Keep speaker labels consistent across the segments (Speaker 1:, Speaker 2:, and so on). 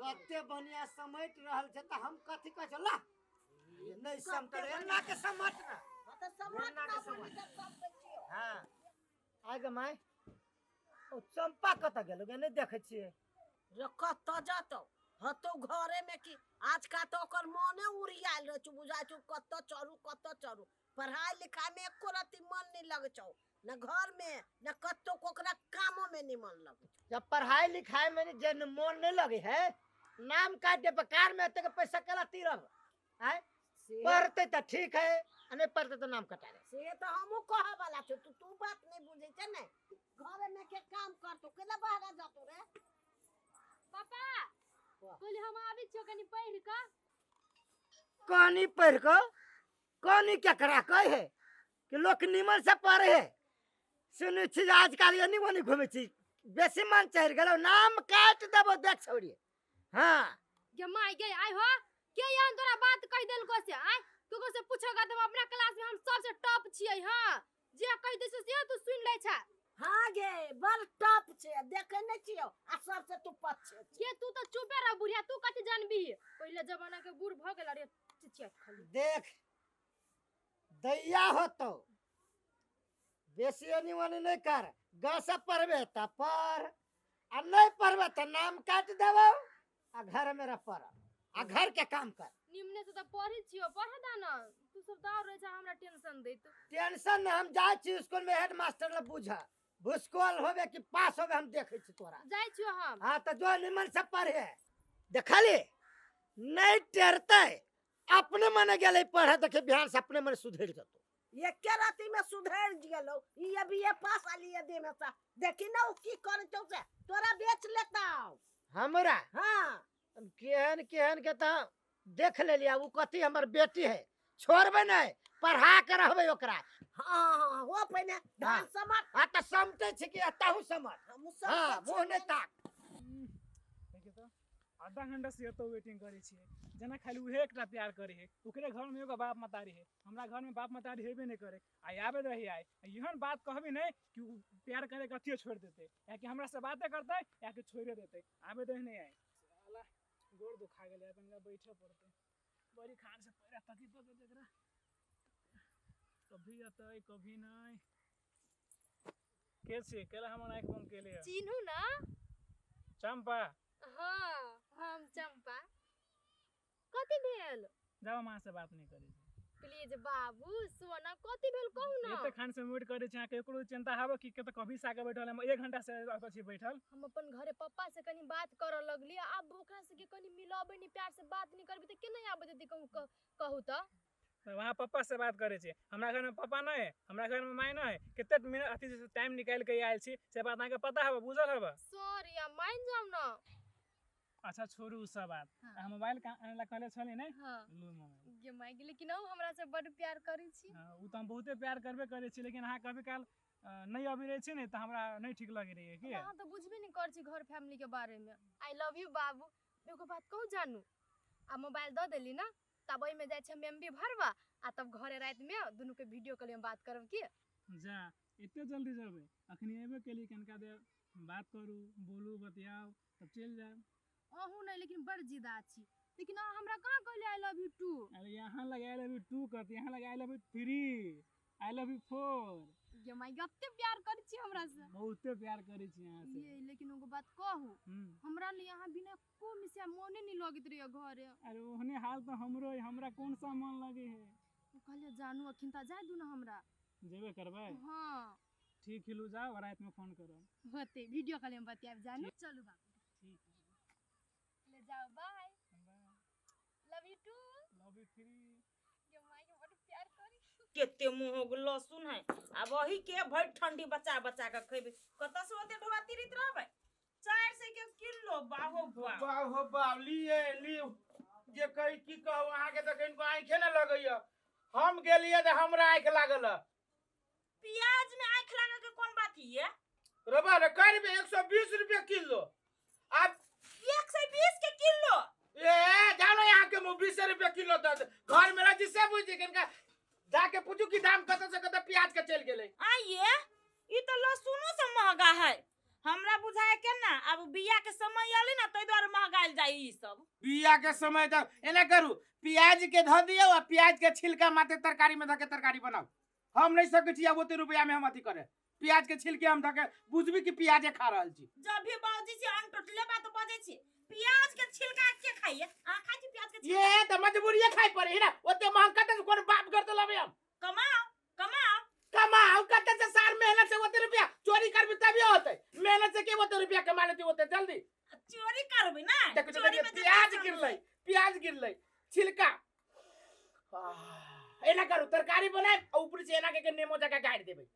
Speaker 1: अते बढ़िया समेट रहल छै तऽ हम कथी कहै छै ला नहि समटल एना के समट ना।
Speaker 2: हाँ तऽ समट
Speaker 1: एना
Speaker 2: ना
Speaker 1: के समट।
Speaker 2: बोली तऽ समटै छियौ।
Speaker 1: हाँ आइ गे माय, ओ चंपा कतऽ गेल गे? नहि देखै छियै।
Speaker 2: रे कतऽ जतौ, हतौ घरे में की। आजकल तऽ ओकर मने उड़ियायल रहै छौ, बुझाइ छौ कतऽ चढ़ू कतऽ चढ़ू। पढ़ाई लिखाई में एको रत्ती मन नहीं लगै छौ, न घर में न कतौ, ओकरा कामो में नहीं मन लगै छौ।
Speaker 1: जब पढ़ाई लिखाई में जे मन नहीं लगे है, नाम काट दे बेकार में एते के पैसा केला तीरब आय।
Speaker 2: से
Speaker 1: पढ़ते तऽ ठीक है, आ नहीं पढ़ते तऽ नाम कटा दे।
Speaker 2: से तऽ हमहूँ कहऽ वाला छौ, तू तू बात नहीं बुझै छै ने। घरे में के काम करतौ, केला बाहर जतौ रे?
Speaker 3: पापा,
Speaker 1: वाह।
Speaker 3: कहली हम आबै छियौ कनि पढ़ि कऽ।
Speaker 1: कहानी पढ़ कऽ? कहानी केकरा कहे है कि लोक निमन से पढ़े है? सुनै छी जे आजकल एनी ओनी घूमै छी, बेसी मन चढ़ि गेलौ, नाम काटि देबो देख छौड़ी। हाँ
Speaker 3: गे माय गे, आइ हो के एहन तोरा बात कहि देलको से? आइ ककरो से पूछेगा तऽ हम अपना क्लास में हम सबसे टॉप छियै। हाँ, जे कहि दै छै से तू सुनि लै छै।
Speaker 2: हाँ गे, बड़ टॉप छै, देखै नहि छियौ, आ सबसे तू पछे छै।
Speaker 3: के तू तऽ चुपे रह बुढ़िया, तू कथी जानबी? पहिले जमाना के बूढ़ भऽ गेल अरे चिचिया खाली।
Speaker 1: देख दैया होतौ, बेसी एनी ओनी नहि कर। गाँव से पढ़बे तऽ पढ़, आ नहीं पढ़बे तऽ नाम काटि देबौ, आ घर में रह पढ़ आ घर के काम कर।
Speaker 3: निमने से तऽ पढ़ै छियौ, पढ़ दा न। तू सब तऽ और रहै छ हमरा टेंशन दैत।
Speaker 1: टेंशन न, हम जाइ छी स्कूल में हेड मास्टर लग बुझ भुसकोल होबे कि पास होबे, हम देखै छी तोरा।
Speaker 3: जाइ छियौ हम।
Speaker 1: हाँ तऽ जो निमन से पढ़े। देखली नहीं टेरते, अपने मने गेलै पढ़े, देखे बिहान से अपने मने सुधरि जेतौ।
Speaker 2: एके राति में सुधरि गेलौ ई, अभी ये पास आली ये में से देखी ना उ की करै छौ से, तोरा बेच लेतौ
Speaker 1: हमरा।
Speaker 2: हाँ।
Speaker 1: हम केहन केहन के तऽ देख लेलियै, उ कथी हमर बेटी है, छोड़बै नहीं, पढ़ा के रहबै ओकरा।
Speaker 2: हाँ हाँ, हो पहिने धान समट।
Speaker 1: हाँ तऽ समटै छी कि तहु समट।
Speaker 2: हमहूँ
Speaker 1: हाँ
Speaker 2: समटै
Speaker 1: मुँह नहि
Speaker 2: छियै।
Speaker 1: ताक।
Speaker 4: देखियौ तऽ आधा घंटा से एतऽ वेटिंग करै छियै, जेना खाली उहे एकटा प्यार करै है। ओकरे घरमे एगो बाप मतारी है, हमरा घरमे बाप मतारी हेबे नहि करे। आ आबे रही आइ एहन बात कहबी नहि कि उ प्यार करे के अथियो छोड़ि देतै, या कि हमरा से बाते करतै या कि छोड़िए देतै। आबे रही नहि आइ, साला गोड़ दुखा गेलै, कनिका बैठे पड़तै। बड़ी खान से पैरा तकलीफ हो गेल एकरा, कभी अतै कभी नहि। के छी केला हमर आँखि बंद केले है?
Speaker 3: चिन्हू ना।
Speaker 4: चंपा?
Speaker 3: हाँ, हम चंपा। कथी भेल?
Speaker 4: जाओ, माँ से बात नहीं करै छी।
Speaker 3: प्लीज बाबू सोना, कथी भेल कहू ना।
Speaker 4: एते खान से वेट करै छी अहाँके एकरो चिंता हबे कि कतऽ कभी से आके बैठल हम 1 घंटा से एतऽ छी बैठल।
Speaker 3: हम अपन घरे पप्पा से कनी बात करऽ लगली, आब ओकरा से कनी मिलबै नहीं, प्यार से बात नहीं करबी तऽ केना आबै देती? कहू कहू तऽ।
Speaker 4: तऽ वहाँ पप्पा से बात करै छी, हमरा घरमे पप्पा नहि है, हमरा घरमे माय नहि है। कते मिनट अथी से टाइम निकालि के आयल छी से बात अहाँके पता हबे, बुझल हबे?
Speaker 3: सॉरी, आ मान जाउ ना।
Speaker 4: अच्छा छोड़ू उ सब बात।
Speaker 3: हाँ।
Speaker 4: अहाँ मोबाइल कहाँ आनै ला कहले छली ने?
Speaker 3: हाँ।
Speaker 4: लू मोबाइल।
Speaker 3: गे माय गे, लेकिन अहूँ हमरा से बड़ प्यार करै छी।
Speaker 4: हाँ, उ तऽ हम बहुते प्यार करबे करै छी, लेकिन अहाँ कभी काल नहि अबै रहै छी ने तऽ हमरा नहि ठीक लगै रहै की।
Speaker 3: अहाँ तऽ बुझबे नहि करै छी घर फैमिली के बारे में। I love you बाबू। एगो बात कहू जानू, आ मोबाइल दऽ देली ना, तब ओहिमे जाइ छी हम एम बी भरबा, आ तब घरे रातिमे दुनू के वीडियो कॉल में बात करब की?
Speaker 4: जा, एते जल्दी जेबै? अखनी एबे केली, कनिका देर बात करू, बोलू, बतियाउ, तब चलि जायब।
Speaker 3: अहूँ नहि लेकिन बड़ जिदा छी, लेकिन अहाँ हमरा कहाँ कहलियै I love you two?
Speaker 4: अरे यहाँ लग I love you two कहती, यहाँ लग I love you three, I love you four.
Speaker 3: गे माय, कते प्यार करै छी हमरा से।
Speaker 4: बहुते प्यार करै छी अहाँ से।
Speaker 3: ये लेकिन एगो बात कहू? हमरा लिए अहाँ बिना एको मिसिया मोने नहीं लगैत रहैया घरे।
Speaker 4: अरे ओहने हाल तऽ हमरो है, हमरा कोन सा मन लगे है।
Speaker 3: ओ कहलियै जानू अखिन तऽ जाय दू ना हमरा।
Speaker 4: जेबे करबै?
Speaker 3: हाँ।
Speaker 4: ठीक हिलू, जाओ, राति में फोन करब।
Speaker 3: होते वीडियो कॉल में बतियाब जानू। चलू बाबू।
Speaker 4: ठीक।
Speaker 3: ले जाओ, bye. Love you too.
Speaker 4: Love you three.
Speaker 3: गे माय के बड़ प्यार करी।
Speaker 5: कते महग लहसुन है, आब वही के भरि ठंडी बचा बचा के खेबै, कतऽ से ओते ढोआ तिरित रहबै? 400 के किलो, बाहो बाप।
Speaker 6: बाप हो बाप, लिए लियो जे कही की कहू अहाँके तऽ कनिको आँखे ने लगैया। हम गेलियै तऽ हमरा आँखि लागल है।
Speaker 5: प्याज में आँखि लागे के कोन बात ये?
Speaker 6: रबा रे करबे 120 रुपये किलो। आब
Speaker 5: 120 के किलो?
Speaker 6: ए जानो यहाँ के मुँह 20 रुपये किलो दऽ दे। घर में रह से बुझी कनिका जाके पूछू कि दाम कतऽ से कतऽ प्याज के चलि गेलै।
Speaker 5: आइए ई तऽ लहसुनो से महगा है। हमरा बुझाय के ना अब बिया के समय आले ना तै दुआरे महगाइल जाई ई सब।
Speaker 6: बिया के समय तक एना करू, प्याज के धऽ दियौ आ प्याज के छिलका माते तरकारी में धऽ के तरकारी बनाउ। हम नहीं सकै छी आब ओते रुपया में हम अथी करे। प्याज के छिलके हम धऽ के बुझबी कि प्याजे खा रहल छी।
Speaker 5: जब भी बाबूजी छी अनटोटले बात बजै छी। प्याज के छिलका के खाइए? अहाँ खाइ छी प्याज के छिलका?
Speaker 6: ये तऽ मजबूरिये खाइ पड़े है ना, ओते महंग कतऽ से कोन बाप घर तऽ लेबै हम?
Speaker 5: कमाओ कमाओ
Speaker 6: कमाओ कतऽ से सार, मेहनत से ओते रुपया चोरी करबी तभी होतै, मेहनत से के ओते रुपया कमा लेती ओते जल्दी?
Speaker 5: चोरी करबै ना,
Speaker 6: देखो
Speaker 5: चोरी में
Speaker 6: देखो, प्याज गिरलै, प्याज गिरलै छिलका। आह, एना करू तरकारी बनाए आ ऊपर से एना के के नेमो जका गाड़ि देबै,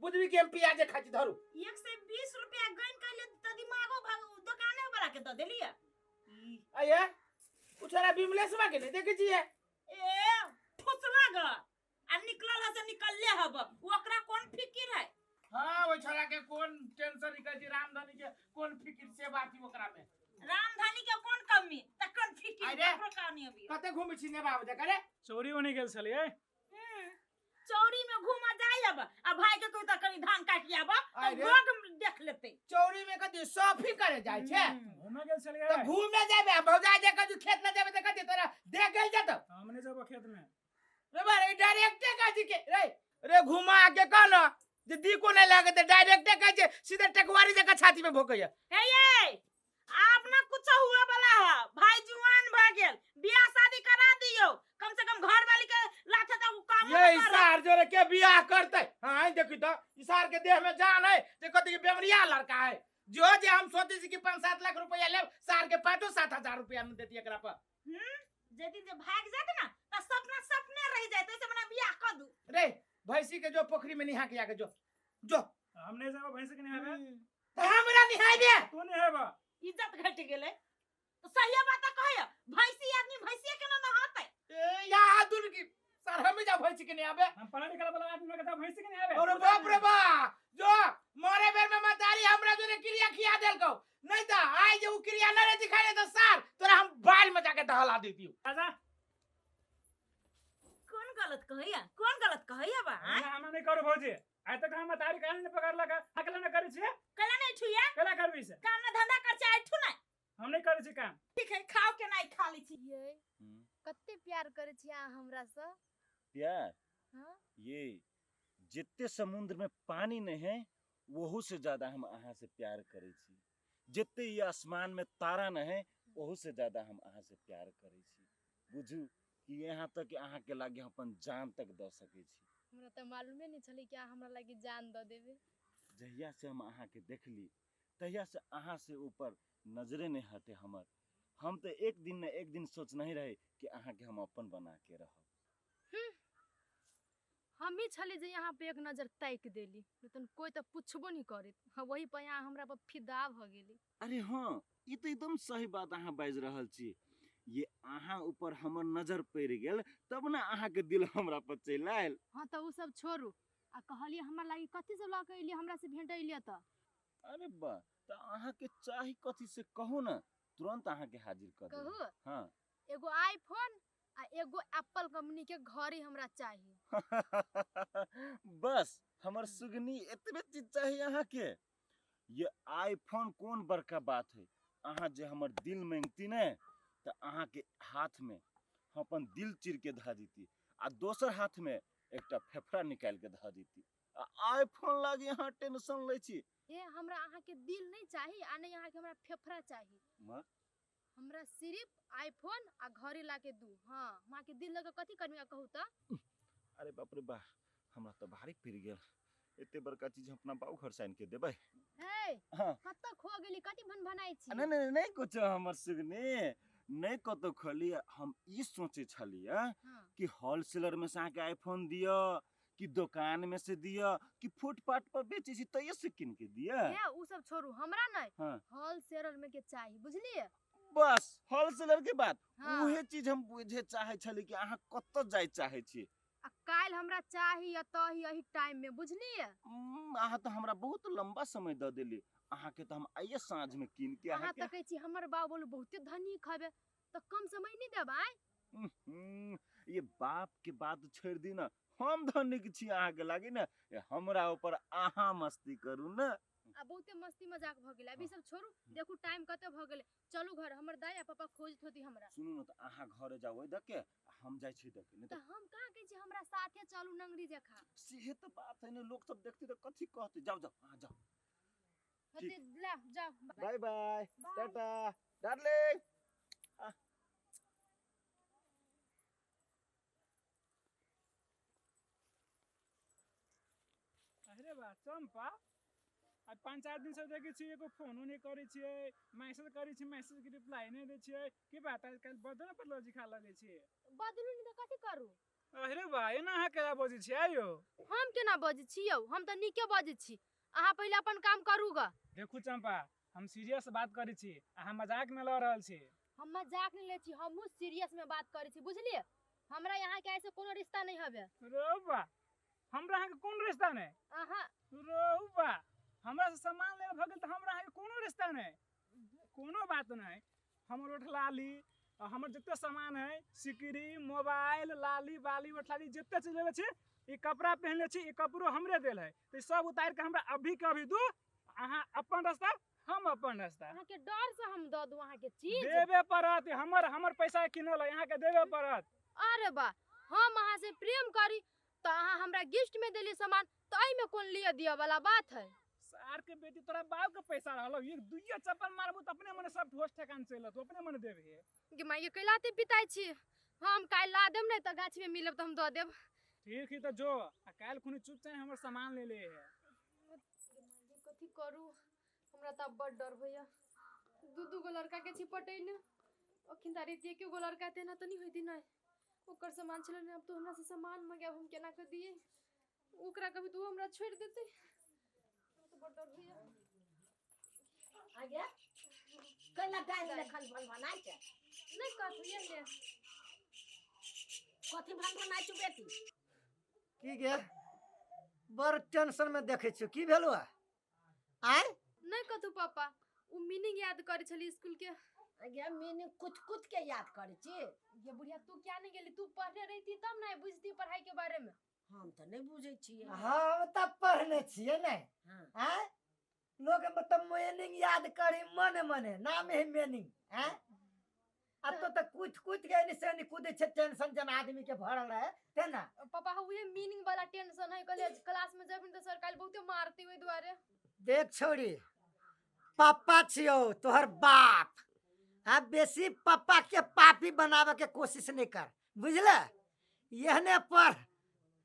Speaker 6: बुझबी कि हम प्याजे खाइ छी। धरू
Speaker 5: 120 रुपया गन के ले त दिमागो भाग दुकाने वाला के द देलिए।
Speaker 6: आये उ छोरा बिमलेशवा के नहीं देखै छियै?
Speaker 5: ए फुसला ग आ निकलल ह से निकलले हब, ओकरा कोन फिकिर है?
Speaker 6: हाँ ओइ छोरा के कोन टेंशन निकल छी, रामधनी के कोन फिकिर से बात ही ओकरा में।
Speaker 5: रामधनी के कोन कमी त कोन फिकिर?
Speaker 6: अरे।
Speaker 5: ककरो कहानी अभी
Speaker 6: कते घूमै छी ने बाबू जकर?
Speaker 4: चोरी होने गेल छलियै।
Speaker 5: चौरी में घूम जाय अब आ भाई के कोई त कनी धान काट आब त
Speaker 6: अरे।
Speaker 5: लोग देख लेते।
Speaker 6: चौरी में कथी शॉपिंग करे जाय छै?
Speaker 4: घूमे गेल छलियै।
Speaker 6: त घूमे जाबे आ भौजा जे कथी खेत न जाबे त कथी तोरा देख गेल जत?
Speaker 4: हम नहीं जेबो खेत में।
Speaker 6: रे बारे डायरेक्टे कहै छी के रे रे घुमा के कह न जे दी को नहीं लागे त डायरेक्टे कहै छै, सीधे टकवारी जका छाती में भोकैया।
Speaker 5: हे ये आप ना कुछ हुआ वाला है, भाई जुआन भ गेल, बियाह शादी करा दियो, कम से कम घर वाली के लाथे त उ काम
Speaker 6: ये इसार जोरे के बियाह करते? हाँ देखी त इसार के देह में जान है जे कथी के बेमरिया लड़का है। जो जे हम सोचे छी कि 5-7 लाख रुपया लेब, सार के 5-7 हजार रुपया न देती एकरा पर।
Speaker 5: जे दिन जे भाग जात ना त सपना सपने रह जात, ऐसे मना बियाह कर दू।
Speaker 6: रे भैंसी के जो पोखरी में निहा के आके जो जो।
Speaker 4: हम नहीं जाबो भैंसी के निहाबे।
Speaker 6: त हमरा निहाबे?
Speaker 4: तू निहाबा।
Speaker 5: इज्जत घट गेलै तो सही बात कहय, भैंसी आदमी भैंसी के ना नहाते।
Speaker 6: ए या दुन की सर हम जा भैंसी के निहाबे।
Speaker 4: हम पढ़ा लिखा वाला आदमी के भैंसी के निहाबे।
Speaker 6: अरे बाप रे बा, जो मरे बेर में मतारी हमरा जोरे क्रिया खिया देलकौ, नहीं त आइ जे उ क्रिया न रे दिखाने त सार तोरा हम बाल में जाके दहला देतियौ।
Speaker 4: राजा
Speaker 5: कौन गलत कहैया, कौन गलत कहैया बा?
Speaker 4: हमरा नहीं करू भौजी, आइ तक हम मतारी काहे नहीं पकड़लक, अकेला न करै छियै?
Speaker 5: कला नहीं छुइया?
Speaker 4: कला करबी से?
Speaker 5: काम ना धंधा कर छै आइ ठू ना।
Speaker 4: हम नहीं करै छी काम।
Speaker 5: ठीक है खाओ के नहीं खा लै छी।
Speaker 3: ये कते प्यार करै छी अहाँ हमरा से?
Speaker 7: प्यार?
Speaker 3: हाँ?
Speaker 7: ये जितने समुद्र में पानी नहीं है वहू से ज्यादा हम अहाँ से प्यार करै छी, जितने ये आसमान में तारा नहीं है वहू से ज्यादा हम अहाँ से प्यार करै छी। बुझू कि यहाँ तक कि अहाँ के लागे हम अपन जान तक दऽ सकै छी।
Speaker 3: हमरा तऽ मालूमे नहीं छलै कि अहाँ हमरा लागे जान दऽ देबै।
Speaker 7: जहिया से हम अहाँ के देखली तहिया से अहाँ से ऊपर नजरे नहीं हटे हमर। हम तो एक दिन न एक दिन सोच नहीं रहे कि अहाँ के हम अपन बना के रहब।
Speaker 3: हम ही छली जे यहाँ पे एक नजर ताकि देली, लेकिन कोई तो पूछबो नहीं करत। हाँ, वही पर यहाँ हमरा पर फिदा भ गेली।
Speaker 7: अरे हाँ, ई तो एकदम सही बात अहाँ बाजि रहल छी। ये अहाँ ऊपर हमर नजर पड़ि गेल तब ना अहाँ के दिल हमरा पर चलि आयल।
Speaker 3: हाँ तो उ सब छोड़ू, आ कहलिए हमरा लागी कथी सब लऽ के अयलियै, हमरा से भेंट अयलियै तऽ?
Speaker 7: अरे बा, तऽ अहाँ के चाही कथी से कहू ना, तुरंत अहाँ के हाजिर कर देब।
Speaker 3: कहू?
Speaker 7: हाँ।
Speaker 3: एगो आईफोन आ एगो एप्पल कंपनी के घड़ी हमरा चाही।
Speaker 7: बस हमर सुगनी एतबे चीज चाही अहाँ के। ये आईफोन कोन बड़का बात है, अहाँ जे हमर दिल मांगती ने तऽ अहाँ के हाथ में हम अपन दिल चीर के धऽ देती आ दोसर हाथ में एकटा फेफड़ा निकालि के धऽ देती। आ आईफोन लागी अहाँ टेंशन लै छी?
Speaker 3: ए हमरा अहाँ के दिल नहीं चाही आ नहीं अहाँ के हमरा फेफड़ा चाही।
Speaker 7: माँ?
Speaker 3: हमरा सिर्फ आईफोन आ घड़ी ला के दू। हाँ, माँ के दिल लगा कथी करबी कहू तऽ?
Speaker 7: अरे बाप रे बा, हमरा तऽ भारी पड़ि गेल। एते बड़का चीज हम अपना बाबू घर से आनि के देबै।
Speaker 3: हे,
Speaker 7: हाँ।
Speaker 3: कतऽ खो गेली, कथी भनभनाइ छी?
Speaker 7: नहीं, नहीं, नहीं कुछ हमर सुगनी नहीं कतौ खोली। हम ई सोचे छलियै
Speaker 3: हाँ।
Speaker 7: कि होलसेलर में से अहाँके आईफोन दिअ कि दुकान में से दिअ कि फुटपाथ पर बेचै छी तैयो से कीन के दिअ।
Speaker 3: हे, उ सब छोड़ू, हमरा नहीं।
Speaker 7: हाँ।
Speaker 3: होलसेलर में के चाही, बुझलियै?
Speaker 7: बस होलसेलर के बात।
Speaker 3: हाँ।
Speaker 7: उहे चीज हम बुझे चाहे छली कि अहाँ कतऽ जाय चाहे छी।
Speaker 3: आ काल्हि हमरा चाही एतऽ ही एही टाइम में, बुझलियै?
Speaker 7: अहाँ तऽ हमरा बहुत लंबा समय दऽ देली। अहाँ के तऽ हम आइए साँझ में कीन के
Speaker 3: अहाँ
Speaker 7: अहाँ के
Speaker 3: तऽ कहै छी हमर बाबू बोलू बहुते धनिक हवे, तऽ कम समय नहीं देबै?
Speaker 7: ये बाप के बात छोड़ि दी ना, हम धनिक छी अहाँ के लागी ना, ये हमरा ऊपर अहाँ मस्ती करू ना।
Speaker 3: आ बहुते मस्ती मजाक भऽ गेलै। अभी सब छोड़ू, देखू टाइम कते भऽ गेलै, चलू घर, हमर दाइ आ पापा खोजैत होती हमरा।
Speaker 7: सुनू ने, तऽ अहाँ घरे जाउ ओहि दऽ के, आ हम जाइ छी दऽ के, नहि
Speaker 3: तऽ हम कहाँ कहै छी हमरा साथे चलू नंगरी जखा।
Speaker 7: सेहे तऽ बात है ने, लोक सब देखतै तऽ कथी कहतै। जाउ जाउ, अहाँ जाउ।
Speaker 3: होते ला जाउ।
Speaker 7: Bye bye.
Speaker 3: Bye.
Speaker 7: Tata darling.
Speaker 4: अरे बा चंपा, आ 5-4 दिन से देखै छियै एगो फोनो नहि करै छियै, मैसेज करै छियै, मैसेज के रिप्लाई नहि दै छियै, की बात? आइ काल्हि बदल बदल जी खा लगै छियै।
Speaker 3: बदलू नहि तऽ कथी करू?
Speaker 4: अरे बा, एना अहाँ केना बजै छियै आइयो?
Speaker 3: हम केना बजै छी यौ? हम तऽ नीके बजै छी, अहाँ पहिले अपन काम करू ग।
Speaker 4: देखू चंपा, हम सीरियस बात करै छी, अहाँ मजाक में लऽ रहल छी।
Speaker 3: हम मजाक नहि लै छी, हमहूँ सीरियस में बात करै छी, बुझलियै? हमरा यहाँ के ऐसे कोनो रिश्ता नहीं हवे।
Speaker 4: रौ बा, हमरा अहाँके कोन रिश्ता नहि?
Speaker 3: अहाँ
Speaker 4: रौ बा, हमरा से सामान लेल भऽ गेल तऽ हमरा अहाँके कोनो रिश्ता नहि? कोनो बात नहि, हमर ओठलाली आ हमर जते सामान है, सिकरी, मोबाइल, लाली बाली ओठलाली जते चीज लेले छी, ई कपड़ा पहनले छी, ई कपड़ो हमरे देल है, तऽ ई सब उतारि के हमरा अभी के अभी दू। अहाँ अपन रास्ता, हम अपन रास्ता।
Speaker 3: अहाँ के डर से हम दऽ दू अहाँ के चीज?
Speaker 4: देबे पड़त, हमर हमर पैसा किनल है, अहाँके देबे पड़त।
Speaker 3: अरे बा, हम अहाँ से प्रेम करी तऽ अहाँ हमरा गिफ्ट में देली सामान, तऽ एहिमे कोन लिअ दिअ वाला बात है?
Speaker 4: सार के बेटी, तोरा बाप के पैसा रहलो, एक दुइये चप्पल मारबू तऽ अपने मने सब ठोस ठेकान चलि तू अपने मने देबहे।
Speaker 3: गे माय, कैलाते पिताइ छी? हम काल्हि ला देब, नहि तऽ गाछी में मिलब तऽ हम दऽ देब।
Speaker 4: ठीक है तऽ जो, आ काल्हि खुनी चुप चाहे हमर सामान ले ले है।
Speaker 3: कथी करू, हमरा तऽ बड़ डर होइया। दू दू गो लड़का के छी पटैने, अखन तारी एके गो लड़का तेना तऽ नहीं होती। नहीं ओकर सामान छलै ने, अब तो हमरा से सामान मंगायब, हम केना कऽ दियै ओकरा? कभी तो हमरा छोड़ि देतै। हमरा तऽ बड़ डर होइया।
Speaker 2: आगे कैला डाइन लेखन भन भनाइ छै?
Speaker 3: नहीं कथी ये ले।
Speaker 2: कथी भन भनाइ छौ बेटी?
Speaker 1: की गे, बड़ टेंशन में देखै छियौ, की भेलौ आय?
Speaker 3: नहीं कथू पापा, उ मीनिंग याद करै छली स्कूल के।
Speaker 2: आगे मीनिंग कुछ कुछ के याद करै छी।
Speaker 3: ये बुढ़िया, तू क्या नहीं गेली? तू पढ़ने रही तब ना बुझती पढ़ाई के बारे में।
Speaker 2: हम तऽ नहि बुझै छियै।
Speaker 1: हम तऽ पढ़ने छियै ने।
Speaker 2: हाँ।
Speaker 1: आय लोग मतलब मीनिंग याद करी मने मने, नाम है मीनिंग। आय अब तो तऽ कूद कूद के एनी से एनी कूदै छै, टेंशन जेना आदमी के भरल रहे ते ना।
Speaker 3: पापा, उहे मीनिंग वाला टेंशन है, कहले क्लास में जेबी तऽ सर काल्हि बहुते मारती, ओहि दुआरे।
Speaker 1: देख छोड़ी, पप्पा छियौ तोहर बाप, आ बेसी पप्पा के पापी बनावे के कोशिश नहीं कर, बुझले? एहने पढ़,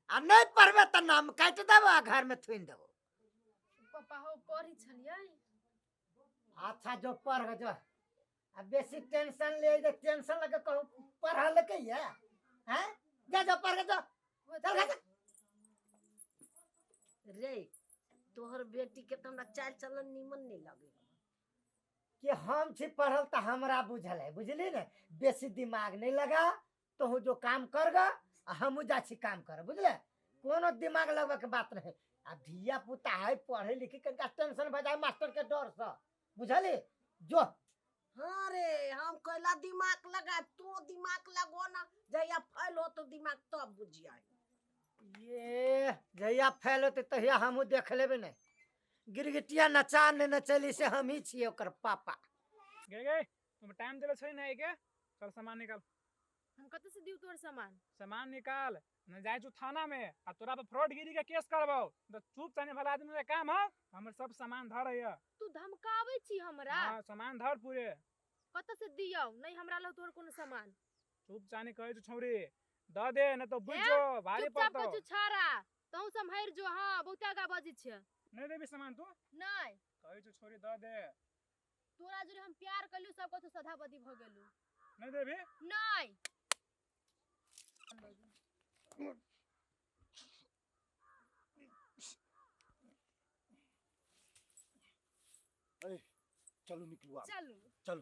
Speaker 1: आ नहीं पढ़बे तऽ नाम काटि देबो आ घर में थुनि देबो।
Speaker 3: पापा हो, पढ़ी छलियै।
Speaker 1: अच्छा जो पढ़ जो, आ बेसी टेंशन ले जे टेंशन लगे कहू पढ़ा लके ये हैं, जा जो पढ़ के जो, चल जा।
Speaker 2: रे, तोहर बेटी के तऽ हमरा चालि चलन नीमन नहि लगे।
Speaker 1: कि हम छी पढ़ल तऽ हमरा बुझल है, बुझली ने? बेसी दिमाग नहीं लगा, तोहू जो काम कर गा आ हमहूँ जा छी काम कर, बुझले? कोनो दिमाग लगबे के बात नहीं। आ धिया पुता है, पढ़े लिखे कनिका टेंशन भऽ जाए मास्टर के डर से, बुझली? जो।
Speaker 2: हाँ रे, हम कैला दिमाग लगा, तू दिमाग लगो ना, जहिया फैल हो तो दिमाग तब बुझिया।
Speaker 1: ये जहिया फैल होते तहिया हमहूँ देख लेबै ने, गिरगिटिया नचा ने नचैली से हम ही छियै ओकर पापा।
Speaker 4: गे गे, तुम टाइम देले छै ने के, चल सामान निकाल।
Speaker 3: हम कतऽ से दियौ तोहर सामान?
Speaker 4: सामान निकाल न, जाइ छु थाना में आ तोरा पर फ्रॉडगिरी के केस करबौ। तऽ चुप चाने भला आदमी के काम है, हमर सब सामान धर है।
Speaker 3: तू धमकाबै छी हमरा?
Speaker 4: हाँ, सामान धर पूरे।
Speaker 3: कतऽ से दियौ? नहीं हमरा लग तोहर कोनो सामान।
Speaker 4: चुप चाने कहै छु छौरी, दऽ दे न तो बुझ
Speaker 3: हे,
Speaker 4: जो भारी
Speaker 3: चुपचाप
Speaker 4: पड़तौ।
Speaker 3: कहै छु छाड़ा, तहूँ सम्हरि जो। हाँ, बहुते आगा बजै छियै।
Speaker 4: नहीं देबी सामान तू?
Speaker 3: नहीं।
Speaker 4: कहै छु छोरी, दऽ दे।
Speaker 3: तोरा जोरे हम प्यार कलू, सब कथू सधाबदी भऽ गेलू।
Speaker 4: नहीं देबी?
Speaker 3: नहीं।
Speaker 7: अरे चलू, निकलू आब।
Speaker 3: चलू।
Speaker 7: चलू।